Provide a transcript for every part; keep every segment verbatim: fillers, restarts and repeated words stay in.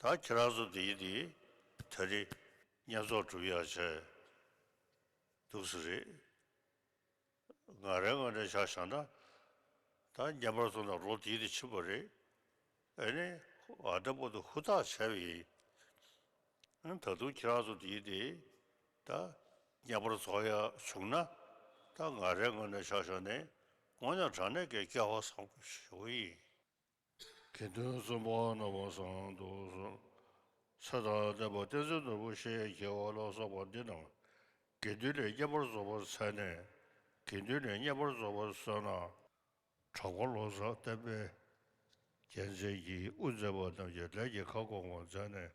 ད་ཁྱེད་རང་ཚོ་འདི་འདི་ད་རེས་བསྙེན་རྫོགས་སྒྲུབ་ཡག་བྱས་འདུག་ས་རེད། ང་རའི་ངོས་ནས་ཆ་བཞག་ན། ད་བསྙེན་པར་རྫོགས་ནས་ལོ་འདི་འདི་ཕྱིན་པ་རེད། ཨ་ནི་ཨ་ད་བར་དུ་ཧུར་ཐག་བྱས་པ་ཡིན། ཨ་ནི་ད་དུང་ཁྱེད་རང་ཚོ་འདི་འདི་ད་བསྙེན་པར་རྫོགས་ཡག་བྱུང་ན། ད་ང་རའི་ངོས་ནས་ཆ་བཞག་ནས་དངོས་གནས་དྲང་གནས་ཀྱི་སྐལ་བ་བཟང་པོ་ཞིག་ཡིན། དགེ་འདུན་གསུམ་པོ་རྣམ་པ་བཟང་དུ་གསོལ། ཚེ་དང་ལྡན་པ་བསྟན་འཛིན་ནོར་བུ་ཞེས་བགྱི་བ་ལ་སོགས་པ་འདི་རྣམས་དགེ་འདུན་ལས་བསྙེན་པར་རྫོགས་པར་འཚལ་ནས། དགེ་འདུན་ལས་བསྙེན་པར་རྫོགས་པར་གསོལ་ན། དྲག་པོ་ལོ་ཙཱ་བསྟན་པའི་རྒྱལ་མཚན་གྱིས་དབུ་མཛད་པ་རྣམས་ཀྱི་ལས་ཀྱི་ཁ་སྐོང་བ་མཛད་ནས།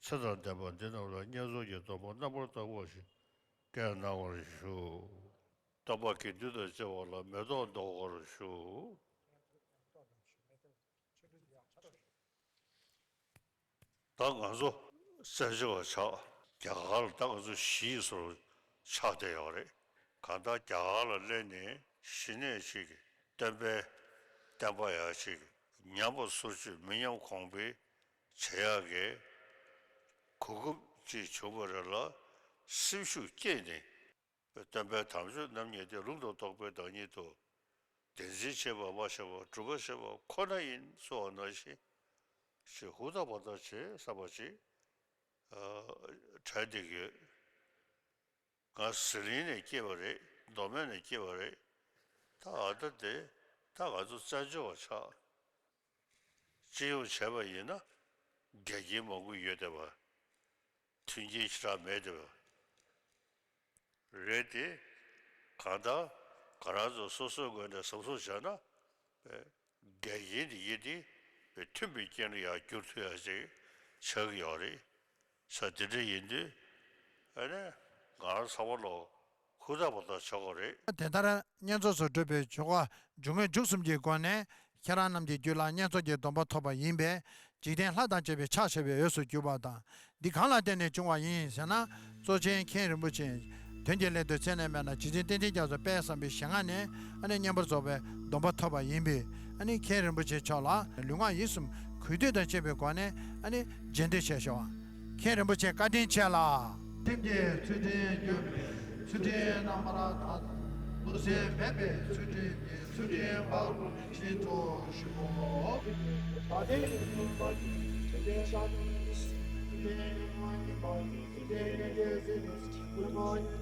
ཚེ་དང་ལྡན་པ་འདི་རྣམས་ལ་བསྙེན་རྫོགས་ཀྱི་སྡོམ་པ་རྣམ་པར་དག་པ་ཞིག་བསྐྱལ་གནང་བར་ཞུ། སྟོན་པ་དགེ་འདུན་དང་བཅས་པ་ལ་མེ་ཏོག་འདོགས་པར་ཞུ། ད་ང་ཚོ་བཙན་བྱོལ་བ་ཆགས། རྒྱ་གར་ལ་ད་ང་ཚོ་གཞིས་སུ་ཆགས་བསྡད་ཡོད་རེད། གང་ལྟར་རྒྱ་གར་ལ་སླེབས་ནས་གཞི་ནས་ཅིག་སྟོན་པའི་བསྟན་པ་ཡང་ཅིག་ཉམས་པ་སོར་ཆུད་མི་ཉམས་གོང་འཕེལ་བྱེད་ཡག་གི་གོ་སྐབས་ཅིག་བྱུང་བ་རེད་ལ། སེམས་ཤུགས་བསྐྱེད་ནས། སྟོན་པའི་དམ་ཆོས་རྣམ་གཉིས་ཏེ། ལུང་དང་རྟོགས་པའི་བདག་ཉིད་དོ། དེ་འཛིན་བྱེད་པ་མ་བྱས་པ་སྒྲུབ་པ་བྱེད་པ་ཁོ་ན་ཡིན་གསུངས་པ་ནང་བཞིན་ཞེས་ཧུར་ཐག་འབད་ཐག་བྱེད་བསམ་པ་ཅིག་དྲན་བསྡད་ཡོད། ང་ཟི་ལིང་ནས་སྐྱེས་པ་རེད། མདོ་སྨད་ནས་སྐྱེས་པ་རེད། ད་ཨ་ད་དེ་ད་ང་ཚོ་བཙན་བྱོལ་བ་ཆགས། སྤྱི་ཡོངས་བྱས་པ་ཡིན་ན་འགལ་རྐྱེན་མང་པོ་ཡོད་བསྡད་པ། མཐུན་རྐྱེན་ཞེ་དྲག་མེད་བསྡད་པ་རེད་དེ། གང་ལྟར་ང་རང་ཚོ་སོ་སོའི་ངོས་ནས་བསམ་བློ་བྱས་ན། འགལ་རྐྱེན་དེ་ཡིན་ཏེ། མཐུན་པའི་རྐྱེན་ལ་ཡང་འགྱུར་ཐུབ་ཡག་ཅིག་ཆགས་ཀྱི་ཡོད་རེད། ས་དེ་འདྲ་ཡིན་དུས། ཨ་ནི་ང་རང་ཚང་མ་ལོ་ཧུར་ཐག་འབད་ཐག་བྱེད་དགོས་རེད། དེ་ལྟར་བསྙེན་རྫོགས་སུ་གྲུབ་པའི་ཆོ་ག་འབྱུང་བའི་མཇུག་གསུམ་གྱི་སྒོ་ནས། ཁྱེད་རང་རྣམས་ཀྱི་རྒྱུད་ལ་བསྙེན་རྫོགས་ཀྱི་སྡོམ་པ་ཐོབ་པ་ཡིན་པས། འཇིག་རྟེན་ལྷ་དང་བཅས་པའི་ཕྱག་བྱ་བའི་འོས་སུ་གྱུར་པ་དང་། འདི་གང་ལ་བརྟེན་ནས་བྱུང་བ་ཡིན་ཟེར་ན། གཙོ་ཆེན་མཁན་རིན་པོ་ཆེ། དོན་གྱི་སླད་དུ་ཚད་ནས་མེད་ན་རྗེ་བཙུན་བསྟན་འཛིན་རྒྱ་མཚོ་དཔལ་བཟང་པོའི་ཞལ་སྔ་ནས། ཨ་ནི་བསྙེན་པར་རྫོགས་པའི་སྡོམ་པ་ཐོབ་པ་ཡིན་པས། ཨ་ནི་མཁན་རིན་པོ་ཆེ་མཆོག་ལ་ལུས་ངག་ཡིད་གསུམ་གུས་འདུད་དང་བཅས་པའི་སྒོ་ནས། ཨ་ནི་རྗེས་ཟློས་བྱས་ཤོག་མཁན་རིན་པོ་ཆེ་བཀའ་དྲིན་ཆེ་ལ། ཐིམ་གྱི་ཚུལ་ཁྲིམས་བསྐྱོད་པའི་ཚུལ་ཁྲིམས་རྣམ་པར་དག། བློ་སེམས་མེད་པའི་ཚུལ་ཁྲིམས་ཀྱི་ཚུལ་ཁྲིམས་འབའ་ཞིག་ཏུ་ཞུ། ད་ལྟའི་ཡུལ་པ་ཡི་དེ་ཤ་ཚུལ་ཁྲིམས་ཡིན་པ་ཡི་དེ་ཡི་དེ་ཡི་དེ་ཡི་དེ་ཡི་